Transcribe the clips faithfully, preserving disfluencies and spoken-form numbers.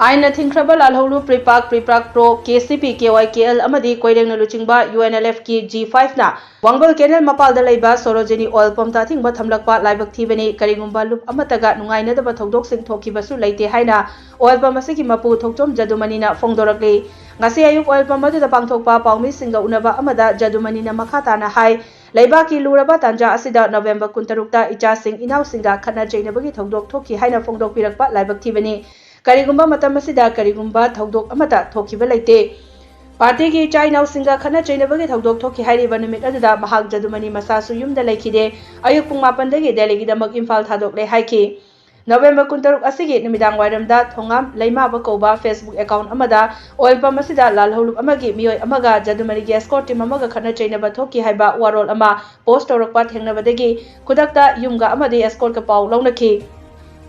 ꯑꯥꯏꯟꯅ ꯊꯤꯡꯈ꯭ꯔꯕ ꯂꯥꯜꯍꯧꯂꯨꯞ ꯄ꯭ꯔꯤꯄꯥꯛ, ꯄ꯭ꯔꯤꯄꯥꯛ pro, K C ꯄꯤ, K Y ꯀꯦ L ꯑꯃꯗꯤ ꯀꯣꯏꯔꯦꯡꯅ ꯂꯨꯆꯤꯡꯕ ꯌꯨ ꯑꯦꯟ ꯑꯦꯜ ꯑꯦꯐꯀꯤ ꯖꯤ ꯐꯥꯏꯚꯅ ꯋꯥꯡꯕꯜ ꯀꯦꯅꯦꯜ ꯃꯄꯥꯜꯗ ꯂꯩꯕ ꯁꯣꯔꯣꯖꯤꯅꯤ ꯑꯣꯏꯜ ꯄꯝꯇ ꯑꯊꯤꯡꯕ ꯊꯝꯂꯛꯄ ꯂꯥꯏꯕꯛ ꯊꯤꯕꯅꯤ꯫ ꯀꯔꯤꯒꯨꯝꯕ ꯂꯨꯞ ꯑꯃꯠꯇꯒ ꯅꯨꯡꯉꯥꯏꯅꯗꯕ ꯊꯧꯗꯣꯛꯁꯤꯡ ꯊꯣꯛꯈꯤꯕꯁꯨ ꯂꯩꯇꯦ ꯍꯥꯏꯅ ꯑꯣꯏꯜ ꯄꯝ ꯑꯁꯤꯒꯤ ꯃꯄꯨ ꯊꯣꯛꯆꯣꯝ ꯖꯗꯨꯃꯅꯤꯅ ꯐꯣꯡꯗꯣꯔꯛꯂꯤ꯫ ꯉꯁꯤ ꯑꯌꯨꯛ ꯑꯣꯏꯜ ꯄꯝ ꯑꯗꯨꯗ ꯄꯥꯡꯊꯣꯛꯄ ꯄꯥꯎꯃꯤꯁꯤꯡꯒ ꯎꯅꯕ ꯑꯃꯗ ꯖꯗꯨꯃꯅꯤꯅ ꯃꯈꯥ ꯇꯥꯅ ꯍꯥꯏ, ꯂꯩꯕꯥꯛꯀꯤ ꯂꯨꯔꯕ ꯇꯥꯟꯖꯥ ꯑꯁꯤꯗ ꯅꯕꯦꯝꯕꯔ ꯀꯨꯟꯇꯔꯨꯛꯇ ꯏꯆꯥꯁꯤꯡ ꯏꯅꯥꯎꯁꯤꯡꯒ ꯈꯠꯅ ꯆꯩꯅꯕꯒꯤ ꯊꯧꯗꯣꯛ ꯊꯣꯛꯈꯤ ꯍꯥꯏꯅ ꯐꯣꯡꯗꯣꯛꯄꯤꯔꯛꯄ ꯂꯥꯏꯕꯛ ꯊꯤꯕꯅꯤ꯫ ꯀꯔꯤꯒꯨꯝꯕ ꯃꯇꯝ ꯑꯁꯤꯗ ꯀꯔꯤꯒꯨꯝꯕ ꯊꯧꯗꯣꯛ ꯑꯃꯠꯇ ꯊꯣꯛꯈꯤꯕ ꯂꯩꯇꯦ꯫ ꯄꯥꯔꯇꯤꯒꯤ ꯏꯆꯥ ꯏꯅꯥꯎꯁꯤꯡꯒ ꯈꯠꯅ ꯆꯩꯅꯕꯒꯤ ꯊꯧꯗꯣꯛ ꯊꯣꯛꯈꯤ ꯍꯥꯏꯔꯤꯕ ꯅꯨꯃꯤꯠ ꯑꯗꯨꯗ ꯃꯍꯥꯛ ꯖꯗꯨꯃꯅꯤ ꯃꯁꯥꯁꯨ ꯌꯨꯝꯗ ꯂꯩꯈꯤꯗꯦ꯫ ꯑꯌꯨꯛ ꯄꯨꯡ ꯃꯥꯄꯟꯗꯒꯤ ꯗꯦꯜꯂꯤꯒꯤꯗꯃꯛ ꯏꯝꯐꯥꯜ ꯊꯥꯗꯣꯛꯂꯦ ꯍꯥꯏꯈꯤ꯫ ꯅꯕꯦꯝꯕꯔ ꯀꯨꯟꯇꯔꯨꯛ ꯑꯁꯤꯒꯤ ꯅꯨꯃꯤꯗꯥꯡ ꯋꯥꯏꯔꯝꯗ ꯊꯣꯉꯥꯝ ꯂꯩꯃꯥꯕ ꯀꯧꯕ Facebook account ꯑꯃꯗ ꯑꯣꯏꯜ ꯄꯝ ꯑꯁꯤꯗ ꯂꯥꯜꯍꯧꯂꯨꯞ ꯑꯃꯒꯤ ꯃꯤꯑꯣꯏ ꯑꯃꯒ ꯖꯗꯨꯃꯅꯤꯒꯤ escort team ꯑꯃꯒ ꯈꯠꯅ ꯆꯩꯅꯕ ꯊꯣꯛꯈꯤ ꯍꯥꯏꯕ ꯋꯥꯔꯣꯜ ꯑꯃ post ꯇꯧꯔꯛꯄ ꯊꯦꯡꯅꯕꯗꯒꯤ ꯈꯨꯗꯛꯇ ꯌꯨꯝꯒ ꯑꯃꯗꯤ escortꯀ ꯄꯥꯎ ꯂꯧꯅꯈꯤ꯫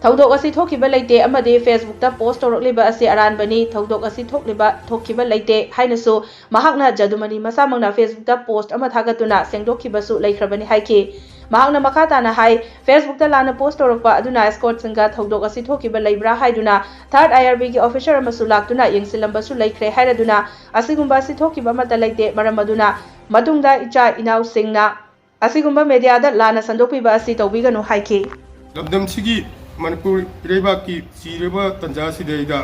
ꯊꯧꯗꯣꯛ ꯑꯁꯤ ꯊꯣꯛꯈꯤꯕ ꯂꯩꯇꯦ ꯑꯃꯗꯤ Facebookꯇ post ꯇꯧꯔꯛꯂꯤꯕ ꯑꯁꯤ ꯑꯔꯥꯟꯕꯅꯤ꯫ ꯊꯧꯗꯣꯛ ꯑꯁꯤ ꯊꯣꯛꯂꯤꯕ, ꯊꯣꯛꯈꯤꯕ ꯂꯩꯇꯦ ꯍꯥꯏꯅꯁꯨ ꯃꯍꯥꯛꯅ ꯖꯗꯨꯃꯅꯤ ꯃꯁꯥꯃꯛꯅ Facebookꯇ post ꯑꯃ ꯊꯥꯒꯠꯇꯨꯅ ꯁꯦꯡꯗꯣꯛꯈꯤꯕꯁꯨ ꯂꯩꯈ꯭ꯔꯕꯅꯤ ꯍꯥꯏꯈꯤ꯫ ꯃꯍꯥꯛꯅ ꯃꯈꯥ ꯇꯥꯅ ꯍꯥꯏ, Facebookꯇ ꯂꯥꯟꯅ post ꯇꯧꯔꯛꯄ ꯑꯗꯨꯅ escortꯁꯤꯡꯒ ꯊꯧꯗꯣꯛ ꯑꯁꯤ ꯊꯣꯛꯈꯤꯕ ꯂꯩꯕ꯭ꯔꯥ ꯍꯥꯏꯗꯨꯅ third IRBꯒꯤ officer ꯑꯃꯁꯨ ꯂꯥꯛꯇꯨꯅ ꯌꯦꯡꯁꯤꯜꯂꯝꯕꯁꯨ ꯂꯩꯈ꯭ꯔꯦ ꯍꯥꯏꯔꯗꯨꯅ ꯑꯁꯤꯒꯨꯝꯕ ꯑꯁꯤ ꯊꯣꯛꯈꯤꯕ ꯑꯃꯠꯇ ꯂꯩꯇꯦ꯫ ꯃꯔꯝ ꯑꯗꯨꯅ ꯃꯇꯨꯡꯗ ꯏꯆꯥ ꯏꯅꯥꯎꯁꯤꯡꯅ ꯑꯁꯤꯒꯨꯝꯕ mediaꯗ ꯂꯥꯟꯅ ꯁꯟꯗꯣꯛꯄꯤꯕ ꯑꯁꯤ ꯇꯧꯕꯤꯒꯅꯨ ꯍꯥꯏꯈꯤ꯫ ꯂꯝꯗꯝꯁꯤꯒꯤ ꯃꯅꯤꯄꯨꯔ ꯏꯔꯩꯕꯥꯛꯀꯤ ꯆꯤꯔꯕ ꯇꯥꯟꯖꯥ ꯑꯁꯤꯗ ꯑꯩꯗ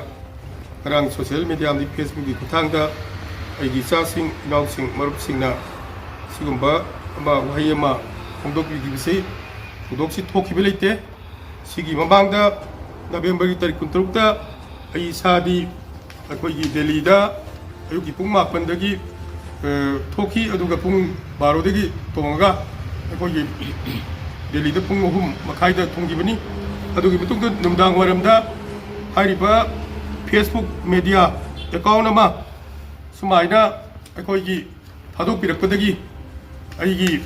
ꯉꯔꯥꯡ social media ꯑꯃꯗꯤ Facebookꯀꯤ ꯈꯨꯠꯊꯥꯡꯗ ꯑꯩꯒꯤ ꯏꯆꯥꯁꯤꯡ, ꯏꯅꯥꯎꯁꯤꯡ, ꯃꯔꯨꯞꯁꯤꯡꯅ ꯁꯤꯒꯨꯝꯕ ꯑꯃ, ꯋꯥꯍꯩ ꯑꯃ ꯐꯣꯡꯗꯣꯛꯄꯤꯈꯤꯕꯁꯤ ꯊꯧꯗꯣꯛꯁꯤ ꯊꯣꯛꯈꯤꯕ ꯂꯩꯇꯦ꯫ ꯁꯤꯒꯤ ꯃꯃꯥꯡꯗ ꯅꯕꯦꯝꯕꯔꯒꯤ ꯇꯥꯔꯤꯛ ꯀꯨꯟꯇꯔꯨꯛꯇ ꯑꯩ ꯏꯁꯥꯗꯤ ꯑꯩꯈꯣꯏꯒꯤ ꯗꯦꯜꯂꯤꯗ ꯑꯌꯨꯛꯀꯤ ꯄꯨꯡ ꯃꯥꯄꯟꯗꯒꯤ, ꯑ, ꯊꯣꯛꯈꯤ, ꯑꯗꯨꯒ ꯄꯨꯡ ꯕꯥꯔꯣꯗꯒꯤ ꯇꯣꯡꯉꯒ ꯑꯩꯈꯣꯏꯒꯤ ꯗꯦꯜꯂꯤꯗ ꯄꯨꯡ ꯑꯍꯨꯝ ꯃꯈꯥꯏꯗ ꯊꯨꯡꯈꯤꯕꯅꯤ꯫ ꯑꯗꯨꯒꯤ ꯃꯇꯨꯡꯗ ꯅꯨꯃꯤꯗꯥꯡ ꯋꯥꯏꯔꯝꯗ ꯍꯥꯏꯔꯤꯕ Facebook media account ꯑꯃ ꯁꯨꯃꯥꯏꯅ ꯑꯩꯈꯣꯏꯒꯤ ꯊꯥꯗꯣꯛꯄꯤꯔꯛꯄꯗꯒꯤ ꯑꯩꯒꯤ,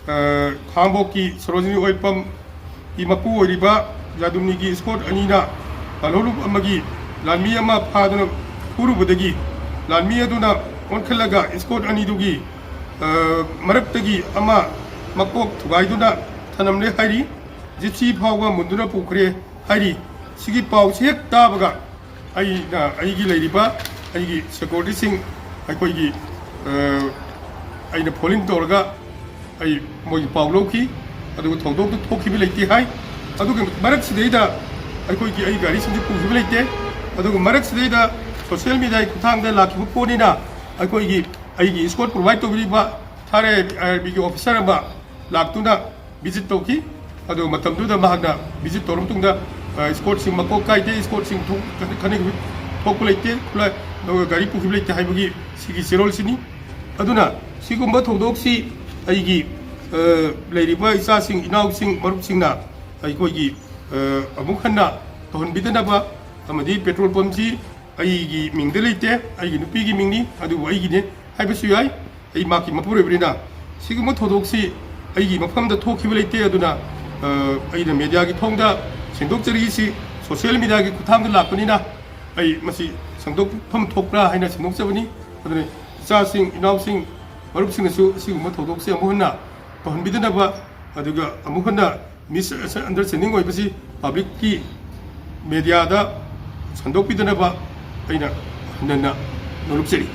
ꯑ, ꯈꯥꯡꯉꯕꯣꯛꯀꯤ ꯁꯣꯔꯣꯖꯤꯅꯤ ꯑꯣꯏꯜ ꯄꯝꯒꯤ ꯃꯄꯨ ꯑꯣꯏꯔꯤꯕ ꯖꯥꯗꯨꯃꯅꯤꯒꯤ escort ꯑꯅꯤꯅ ꯂꯥꯜꯍꯧꯂꯨꯞ ꯑꯃꯒꯤ ꯂꯥꯟꯃꯤ ꯑꯃ ꯐꯥꯗꯨꯅ ꯐꯨꯔꯨꯕꯗꯒꯤ ꯂꯥꯟꯃꯤ ꯑꯗꯨꯅ ꯑꯣꯟꯈꯠꯂꯒ escort ꯑꯅꯤꯗꯨꯒꯤ, ꯑ, ꯃꯔꯛꯇꯒꯤ ꯑꯃ ꯃꯀꯣꯛ ꯊꯨꯒꯥꯏꯗꯨꯅ ꯊꯅꯝꯂꯦ ꯍꯥꯏꯔꯤ꯫ Gypsy ꯐꯥꯎꯕ ꯃꯨꯟꯗꯨꯅ ꯄꯨꯈ꯭ꯔꯦ ꯍꯥꯏꯔꯤ꯫ ꯁꯤꯒꯤ ꯄꯥꯎꯁꯤ ꯍꯦꯛ ꯇꯥꯕꯒ ꯑꯩꯅ ꯑꯩꯒꯤ ꯂꯩꯔꯤꯕ ꯑꯩꯒꯤ ꯁꯦꯀ꯭ꯌꯨꯔꯤꯇꯤꯁꯤꯡ ꯑꯩꯈꯣꯏꯒꯤ ꯑ, ꯑꯩꯅ ꯐꯣꯟ ꯏꯟ ꯇꯧꯔꯒ ꯑꯩ ꯃꯣꯏꯒꯤ ꯄꯥꯎ ꯂꯧꯈꯤ꯫ ꯑꯗꯨꯒ ꯊꯧꯗꯣꯛꯇꯨ ꯊꯣꯛꯈꯤꯕ ꯂꯩꯇꯦ ꯍꯥꯏ꯫ ꯑꯗꯨꯒ ꯃꯔꯛꯁꯤꯗꯩꯗ ꯑꯩꯈꯣꯏꯒꯤ ꯑꯩ ꯒꯥꯔꯤꯁꯤꯡꯁꯤ ꯄꯨꯈꯤꯕ ꯂꯩꯇꯦ꯫ ꯑꯗꯨꯒ ꯃꯔꯛꯁꯤꯗꯩꯗ ꯁꯣꯁꯤꯌꯦꯜ ꯃꯤꯗꯤꯌꯥꯒꯤ ꯈꯨꯠꯊꯥꯡꯗ ꯂꯥꯛꯈꯤꯕ ꯄꯣꯠꯅꯤꯅ ꯑꯩꯈꯣꯏꯒꯤ ꯑꯩꯒꯤ ꯏꯁꯀꯣꯔꯠ ꯄ꯭ꯔꯣꯚꯥꯏꯠ ꯇꯧꯕꯤꯔꯤꯕ ꯊꯥꯔꯦ ꯑꯥꯏ ꯑꯥꯔ ꯕꯤꯒꯤ ꯑꯣꯐꯤꯁꯥꯔ ꯑꯃ ꯂꯥꯛꯇꯨꯅ ꯚꯤꯖꯤꯠ ꯇꯧꯈꯤ꯫ ꯑꯗꯨ ꯃꯇꯝꯗꯨꯗ ꯃꯍꯥꯛꯅ ꯚꯤꯖꯤꯠ ꯇꯧꯔꯕ ꯃꯇꯨꯡꯗ ꯑ, ꯏꯁꯀꯣꯔꯠꯁꯤꯡ ꯃꯀꯣꯛ ꯀꯥꯏꯗꯦ, ꯏꯁꯀꯣꯔꯠꯁꯤꯡ ꯊꯣꯛ- ꯈꯟ- ꯈꯟꯅꯈꯤꯕ ꯊꯣꯛꯄ ꯂꯩꯇꯦ, ꯈꯨꯠꯂꯥꯏ ꯑꯗꯨꯒ ꯒꯥꯔꯤ ꯄꯨꯈꯤꯕ ꯂꯩꯇꯦ ꯍꯥꯏꯕꯒꯤ ꯁꯤꯒꯤ ꯆꯦꯔꯣꯜꯁꯤꯅꯤ꯫ ꯑꯗꯨꯅ ꯁꯤꯒꯨꯝꯕ ꯊꯧꯗꯣꯛꯁꯤ ꯑꯩꯒꯤ ꯑ, ꯂꯩꯔꯤꯕ ꯏꯆꯥꯁꯤꯡ, ꯏꯅꯥꯎꯁꯤꯡ, ꯃꯔꯨꯞꯁꯤꯡꯅ ꯑꯩꯈꯣꯏꯒꯤ ꯑ, ꯑꯃꯨꯛ ꯍꯟꯅ ꯇꯧꯍꯟꯕꯤꯗꯅꯕ ꯑꯃꯗꯤ ꯄꯦꯇ꯭ꯔꯣꯜ ꯄꯝꯁꯤ ꯑꯩꯒꯤ ꯃꯤꯡꯗ ꯂꯩꯇꯦ, ꯑꯩꯒꯤ ꯅꯨꯄꯤꯒꯤ ꯃꯤꯡꯅꯤ, ꯑꯗꯨꯕꯨ ꯑꯩꯒꯤꯅꯦ ꯍꯥꯏꯕꯁꯨ ꯌꯥꯏ꯫ ꯑꯩ ꯃꯍꯥꯛꯀꯤ ꯃꯄꯨꯔꯣꯏꯕꯅꯤꯅ ꯁꯤꯒꯨꯝꯕ ꯊꯧꯗꯣꯛꯁꯤ ꯑꯩꯒꯤ ꯃꯐꯝꯗ ꯊꯣꯛꯈꯤꯕ ꯂꯩꯇꯦ꯫ ꯑꯗꯨꯅ ꯑ, ꯑꯩꯅ ꯃꯦꯗꯤꯌꯥꯒꯤ ꯊꯣꯡꯗ ꯁꯦꯡꯗꯣꯛꯆꯔꯤꯁꯤ ꯁꯣꯁꯤꯌꯦꯜ ꯃꯤꯗꯤꯌꯥꯒꯤ ꯈꯨꯠꯊꯥꯡꯗ ꯂꯥꯛꯄꯅꯤꯅ ꯑꯩ ꯃꯁꯤ ꯁꯦꯡꯗꯣꯛꯐꯝ ꯊꯣꯛꯄ꯭ꯔꯥ ꯍꯥꯏꯅ ꯁꯦꯡꯗꯣꯛꯆꯕꯅꯤ꯫ ꯑꯗꯨꯅ ꯏꯆꯥꯁꯤꯡ, ꯏꯅꯥꯎꯁꯤꯡ, ꯃꯔꯨꯞꯁꯤꯡꯅꯁꯨ ꯑꯁꯤꯒꯨꯝꯕ ꯊꯧꯗꯣꯛꯁꯦ ꯑꯃꯨꯛ ꯍꯟꯅ ꯇꯧꯍꯟꯕꯤꯗꯅꯕ, ꯑꯗꯨꯒ ꯑꯃꯨꯛ ꯍꯟꯅ ꯃꯤꯁꯑꯟꯗꯔꯁ꯭ꯇꯦꯟꯗꯤꯡ ꯑꯣꯏꯕꯁꯤ ꯄꯕ꯭ꯂꯤꯛꯀꯤ ꯃꯦꯗꯤꯌꯥꯗ ꯁꯟꯗꯣꯛꯄꯤꯗꯅꯕ ꯑꯩꯅ ꯍꯟꯅ ꯍꯟꯅ ꯅꯣꯂꯨꯛꯆꯔꯤ꯫